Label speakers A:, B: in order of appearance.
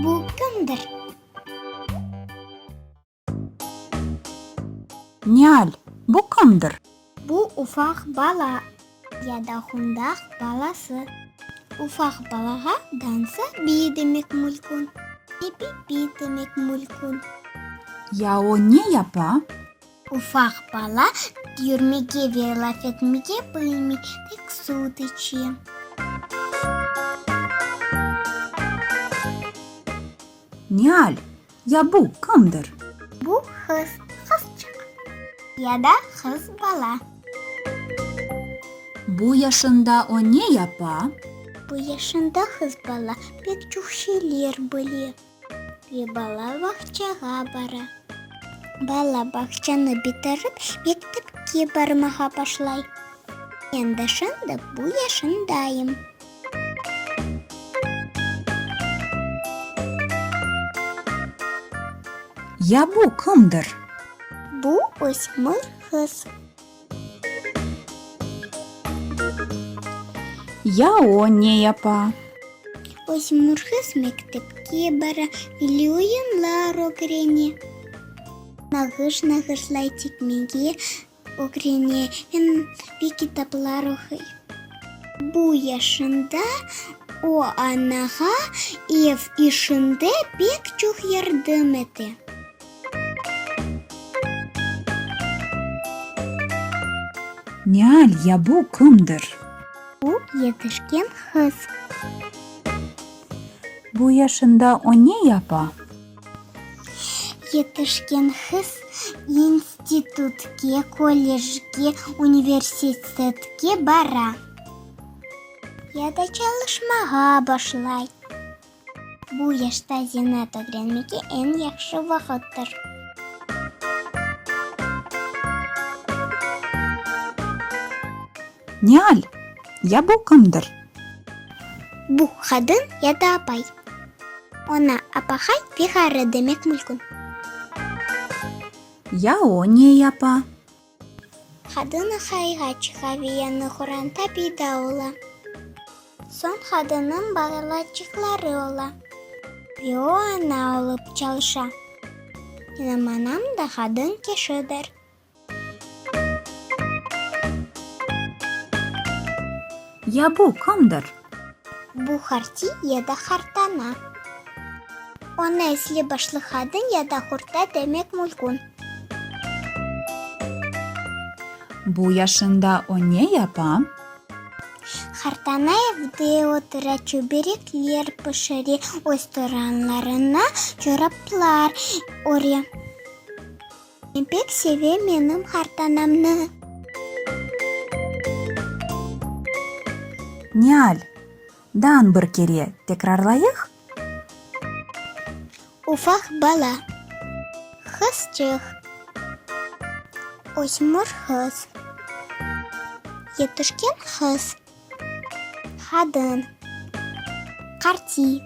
A: Bu kimdir?
B: Nial, bu kimdir?
A: Bu ufaq bala ya da hundaq balası. Ufaq balağa dansa biy demek mülkün, pi-pi demek mülkün.
B: Ya o ne yapa?
A: Ufaq bala yürmege ve laf etmege bilmey, tek süt içe.
B: Nial, ya bu kimdir?
A: Bu qız, qızçıq ya da qız bala.
B: Bu yaşında o ne yapa?
A: Bu yaşında qız bala pek çoq şeyler bile ve bala bağçağa bara. Bala bağçanı bitirip, mektepke barmağa başlay. Men de şimdi bu yaşındayım.
B: Ya bu kimdir?
A: Bu ösmür qız.
B: Ya o ne yapa?
A: Ösmür qız mektepke bara, milliy oyunlar ögrene. Nağış nağışlay, tikmege ögrene ve kitaplar oquy. Bu yaşında o anağa ev işinde pek çoq yardım ete.
B: Nial, ya bu kimdir?
A: Bu yetişken qız.
B: Bu yaşında o ne yapa?
A: Yetişken qız institutke, kollecge, universitetke bara ya da çalışmağa başlay. Bu yaşta zenaat ögrenmege eñ yahşı vaqıttır.
B: Nial, ya bu kimdir?
A: Bu qadın ya da apay. Oña apaqay ve ğarı demek mülkün.
B: Ya o ne yapa?
A: Qadın aqayğa çıqa ve yañı qoranta peyda ola. Soñ qadınnıñ balaçıqları ola ve o ana olıp çalışa. Menim anam da qadın kişidir.
B: Ya bu kimdir?
A: Bu qartiy ya da qartana. Onı esli-başlı qadın ya da hurta demek mülkün.
B: Bu yaşında o ne yapa?
A: Qartana evde otura, çöberekler pişire, öz toranlarına çoraplar öre. Men pek sevem menim qartanamnı.
B: Nial, daan bir kere tekrarlayıq.
A: Ufaq bala. Qızçıq. Ösmür qız. Yetişken qız. Qadın. Qartiy.